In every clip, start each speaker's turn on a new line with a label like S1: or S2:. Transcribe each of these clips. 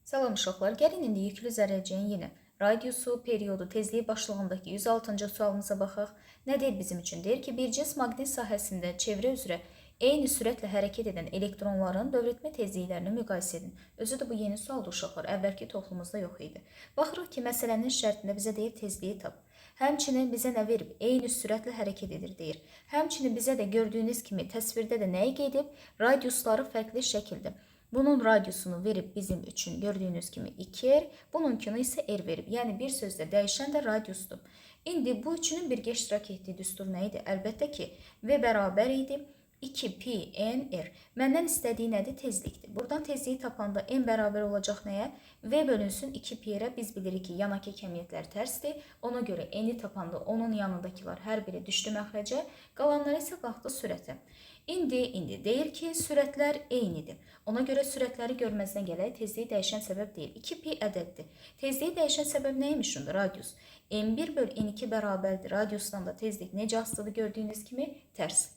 S1: Salam uşaqlar, gəlin indi yüklü zərrəciyin yenə radiusu, periodu, tezliyi başlığındakı 106-cı sualımıza baxaq. Nə deyir bizim üçün? Deyir ki, bir cins maqnit sahəsində çevrə üzrə eyni sürətlə hərəkət edən elektronların dövr etmə tezliklərini müqayisə edin. Özü də bu yeni sualdır uşaqlar, əvvəlki toplumumuzda yox idi. Baxırıq ki, məsələnin şərtində bizə deyir tezliyi tap. Həmçinin bizə nə verib? Eyni sürətlə hərəkət edir deyir. Həmçinin bizə də gördüyünüz kimi təsvirdə də nəyi qeyd edib? Radiusları fərqli şəkildə. Bunun radiusunu verib bizim üçün gördüyünüz kimi 2R, bununkunu isə R verib. Yəni bir sözlə dəyişən də radiusdur. İndi bu üçünün birgə iştirak etdiyi düstur nə idi? Əlbəttə ki, V bərabər idi 2 pi n r. Məndən istədiyi nədir? Tezlikdir. Buradan tezliyi tapanda n bərabər olacaq nəyə? V bölünsün 2 pi r-ə. Biz bilirik ki, yanakı kəmiyyətlər tərsdir. Ona görə n-i tapanda onun yanındakılar hər biri düşdü məxrəcə, qalanları isə qalxdı sürətə. İndi deyir ki, sürətlər eynidir. Ona görə sürətləri görməzdən gələk, tezliyi dəyişən səbəb deyil. 2 pi ədəddir. Tezliyi dəyişən səbəb nəymiş onda? Radius. N1 böl N2 bərabərdir. Radiusdan da tezlik necə asılıdır gördüyünüz kimi? Tərs.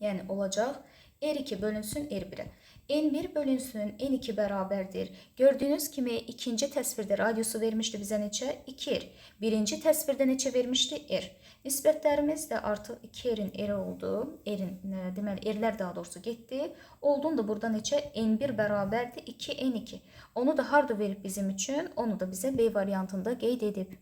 S1: Yəni olacaq R2 bölünsün R1-ə. N1 bölünsün N2 bərabərdir. Gördüyünüz kimi ikinci təsvirdə radiusu vermişdi bizə neçə? 2R. Birinci təsvirdə neçə vermişdi? R. Nisbətlərimiz də artıq 2R-in R oldu. R-in, deməli R-lər daha doğrusu getdi. Olduğunda da burada neçə? N1 bərabərdir 2N2. Onu da harda verib bizim üçün? Onu da bizə B variantında qeyd edib.